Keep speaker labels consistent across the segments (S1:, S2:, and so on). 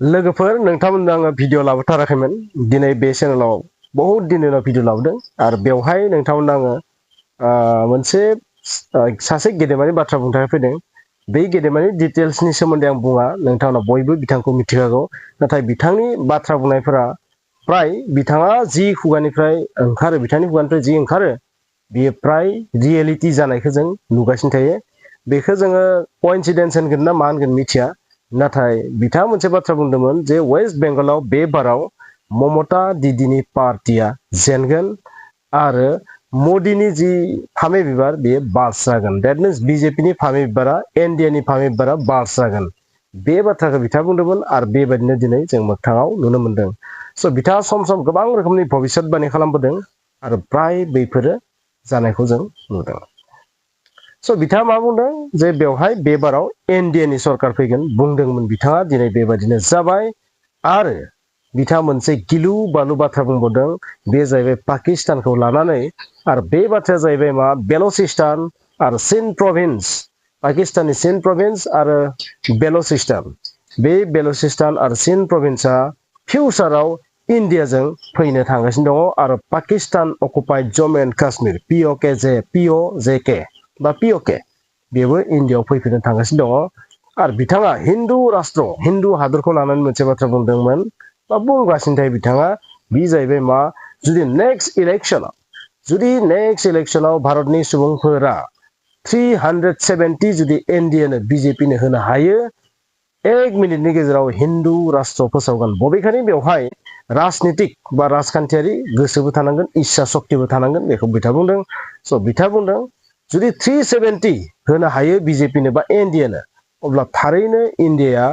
S1: लोगोफोर नोंथांमोननो आङो भिडिअ लाबोथाराखैमोन दिनै बे चेनेलाव बहुत दिननि उनाव भिडिअ लाबोदों आरो बेवहाय नोंथांमोननो आङो मोनसे सासे गेदेमानि बाथ्रा बुंनो थाखाय फैदों। बे गेदेमानि डिटेल्सनि सोमोन्दै आं बुङा, नोंथांमोना बयबो बिथांखौ मिथिखागौ। नाथाय बिथांनि बाथ्रा बुंनायफोरा प्राय बिथाङा जि खुगानिफ्राय ओंखारो, बिथांनि खुगानिफ्राय जि ओंखारो बेयो प्राय रियेलिटि जानायखौ जों नुगासिनो थायो। बेखौ जोङो कइन्सिडेन्स होनगोन ना मा होनगोन मिथिया, नाथाय बिथाङा मोनसे बाथ्रा बुंदोंमोन जे वेस्ट बेंगलाव बे बाराव ममता दिदिनि पार्टिया जेनगोन आरो मदिनि जि फामे बिबार बेयो बास जागोन। डेट मिन्स बिजेपिनि फामे बिबारा एनडिएनि फामे बिबारा बास जागोन। बे बाथ्राखौ बिथाङा बुंदोंमोन आरो बेबायदिनो दिनै जों मोगथाङाव नुनो मोनदों। स' बिथाङा सम सम गोबां रोखोमनि भबिसतबाणि खालामबोदों आरो प्राय बैफोरो जानायखौ जों नुदों। स' बिथाङा मा बुंदों जे बेवहाय बे बाराव एनडिएनि सरकार फैगोन बुंदोंमोन बिथाङा, दिनै बेबायदिनो जाबाय। आरो बिथाङा मोनसे गिलु बालु बाथ्रा बुंबावदों, बे जाहैबाय पाकिस्तानखौ लानानै। आरो बे बाथ्राया जाहैबाय मा, बेलचिस्तान आरो सिन्ध प्रभिन्स, पाकिस्ताननि सिन्ध प्रभिन्स आरो बेलचिस्तान, बे बेलचिस्तान आरो सिन्ध प्रभिन्सआ फिउचाराव इण्डियाजों फैनो थांगासिनो दङ आरो पाकिस्तान अकुपाइड जम्मु एन्ड काश्मीर पिअके बा पिअके बेबो इण्डियाआव फैफिननो थांगासिनो दङ। आरो बिथाङा हिन्दु राष्ट्र, हिन्दु हादरखौ लानानै मोनसे बाथ्रा बुंदोंमोन बा बुंगासिनो थायो बिथाङा, बे जाहैबाय मा, जुदि नेक्स्ट इलेक्सनाव भारतनि सुबुंफोरा 370 जुदि एनडिएनो बिजेपिनो होनो हायो, 1 मिनिटनि गेजेराव हिन्दु राष्ट्र फोसावगोन। बबेखानि बेवहाय राजनितिक बा राजखान्थियारि गोसोबो थानांगोन, इस्सा सक्तिबो थानांगोन, बेखौ बिथाङा बुंदों। स' बिथाङा बुंदों जुदि 370 होनो हायो बिजेपिनो बा एनडिएनो, अब्ला थारैनो इण्डियाया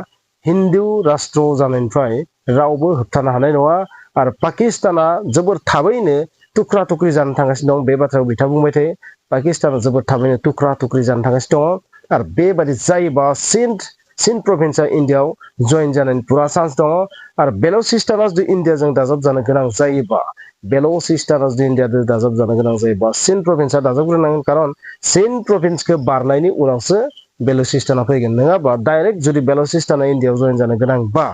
S1: हिन्दु राष्ट्र जानायनिफ्राय रावबो होबथानो हानाय नङा आरो पाकिस्ताना जोबोर थाबैनो थुख्रा थुख्रि जानो थांगासिनो दं। बे बाथ्राखौ बिथाङा बुंबाय थायो, पाकिस्ताना जोबोर थाबैनो थुख्रा थुख्रि जानो थांगासिनो दङ। आरो बेबादि जायोबा सिन्ध प्रभिन्सआ इण्डियाआव जइन जानायनि पुरा चान्स दङ। आरो बेलचिस्ताना जुदि इण्डियाजों दाजाब जानो गोनां जायोबा, सिन्ध प्रभिन्सआ दाजाबग्रोनांगोन, खारन सिन्ध प्रभिन्सखौ बारनायनि उनावसो बेलचिस्ताना फैगोन। नङाबा डाइरेक्ट जुदि बेलचिस्ताना इण्डियाआव जइन जानो गोनांबा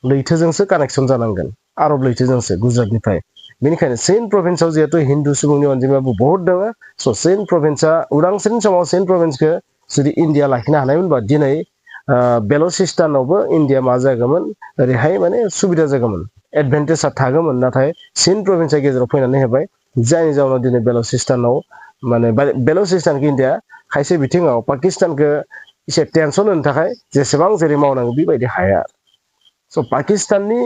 S1: लैथोजोंसो कानेक्सन जानांगोन, आरब लैथोजोंसो, गुजरातनिफ्राय। बेनिखायनो सिन्ध प्रभिन्सआव जिहेतु हिन्दु सुबुंनि अनजिमायाबो बहुत दङ, स' सिन्ध प्रभिन्सआ उदांस्रिनि समाव सिन्ध प्रभिन्सखौ जुदि इण्डिया लाखिनो हानायमोनबा दिनै बेलचिस्तानावबो इण्डिया मा जागौमोन, ओरैहाय माने सुबिदा जागौमोन, एडभान्टेजआ थागौमोन। नाथाय सिन्ध प्रभिन्सआ गेजेराव फैनानै होबाय, जायनि जाउनाव दिनै बेलचिस्तानाव माने बेलचिस्तानखौ इण्डिया खायसे बिथिङाव पाकिस्तानखौ एसे टेनसन होनो थाखाय जेसेबां जेरै मावनांगौ बेबायदि हाया। स' पाकिस्ताननि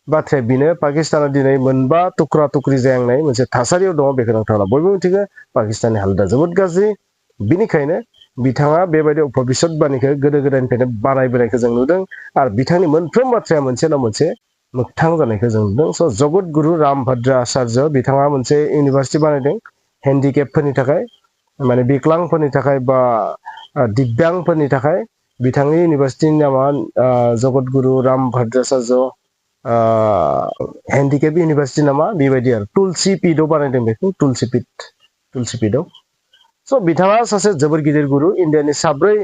S1: बाथ्राया बेनो, पाकिस्ताना दिनै मोनबा थुख्रा थुख्रि जायांनाय मोनसे थासारियाव दङ, बेखौ नोंथाङा बयबो मिथिगौ। पाकिस्ताननि हालोदा जोबोद गाज्रि। बिनिखायनो बिथाङा बेबायदि भबिसतबाणिखौ गोदो गोदायनिफ्रायनो बानायबोनायखौ जों नुदों आरो बिथांनि मोनफ्रोम बाथ्राया मोनसे ना मोनसे मोगथां जानायखौ जों नुदों। स' जगत गुरु रामभद्र आचार्य बिथाङा मोनसे इउनिभारसिटि बानायदों हेन्डिकेपफोरनि थाखाय, माने बिकलांफोरनि थाखाय बा दिव्यांफोरनि थाखाय। बिथांनि इउनिभारसिटिनि नामा जगत गुरु रामभद्र आचार्य हेन्डिकेप इउनिभारसिटि नामा बेबायदि आरो, तुलसि पिटआव बानायदों बेखौ, तुलसि पिटआव। स' बिथाङा सासे जोबोर गिदिर गुरु, इण्डियानि साब्रै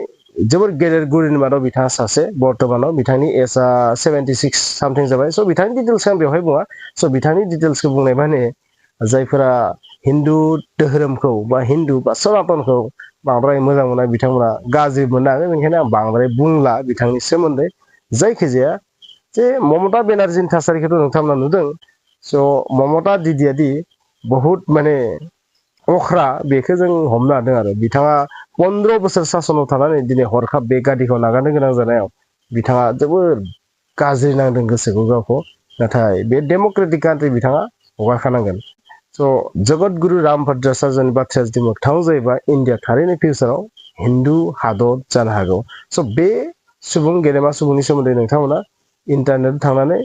S1: जोबोर गेदेर गुरुनि मादाव बिथाङा सासे। बर्थमानाव बिथांनि एजआ 76 सामथिं जाबाय। स' बिथांनि डिटेल्सखौ आं बेवहाय बुङा। स' बिथांनि डिटेल्सखौ बुंनाय माने जायफोरा हिन्दु धोरोमखौ बा हिन्दु बा सनातनखौ बांद्राय मोजां मोना, बिथांमोना गाज्रि मोननो हागौ, बेनिखायनो आं बांद्राय बुंला बिथांनि सोमोन्दै। जायखिजाया जे ममता बेनार्जीनि थासारिखौथ' नोंथांमोना नुदों। स' ममता दिदियादि बहुद माने अख्रा, बेखौ जों हमनो हादों आरो बिथाङा 15 बोसोर सासनाव थानानै दिनै हरखाब बे गादिखौ नागारनो गोनां जानायाव बिथाङा जोबोर गाज्रि नांदों गोसोखौ गावखौ। नाथाय बे डेम'क्रेटिक कान्ट्रि बिथाङा हगारखानांगोन। स' जगत गुरु रामभद्र आचार्यनि बाथ्राया जुदि मोगथाङाव जायोबा इण्डिया थारैनो फिउचाराव हिन्दु हादर जानो हागौ। स' बे सुबुं, गेदेमा सुबुंनि सोमोन्दै नोंथांमोना इन्टारनेट थांनानै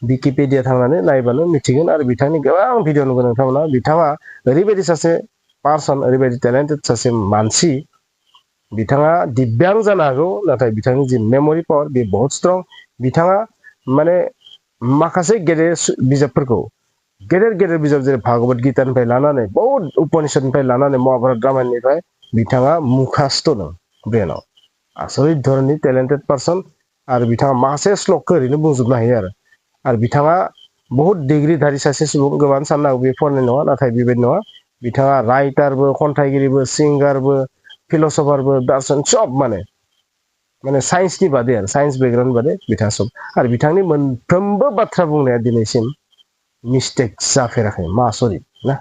S1: विकिपेडिया थांनानै नायबानो मिथिगोन आरो बिथांनि गोबां भिडिअ नुगोन नोंथांमोना। बिथाङा ओरैबायदि सासे पार्सन, ओरैबायदि टेलेन्टेड सासे मानसि। बिथाङा दिव्यां जानो हागौ, नाथाय बिथांनि जि मेम'रि पावार बे बहुत स्ट्रं। बिथाङा माने माखासे गेदेर बिजाबफोरखौ, गेदेर बिजाब जेरै भागवत गितानिफ्राय लानानै बहुत उपनिषदनिफ्राय लानानै महाभारत रामायणनिफ्राय बिथाङा मुखास्थ' दं ब्रेनाव। आसरित धरननि टेलेन्टेड पार्सन। आरो बिथाङा मासे श्लकखौ ओरैनो बुंजोबनो हायो आरो बिथाङा बहुत डिग्रिधारि सासे सुबुं गोबां साननो हागौ बे फरायनाय नङा नाथाय बेबायदि नङा बिथाङा राइटारबो खन्थाइगिरिबो सिंगारबो फिलसफारबो दार्शन सब माने साइन्सनि बादै आरो साइन्स बेकग्राउन्ड बादै बिथाङा सब आरो बिथांनि मोनफ्रोमबो बाथ्रा बुंनाया दिनैसिम मिस्टेक जाफेराखै मा सरि ना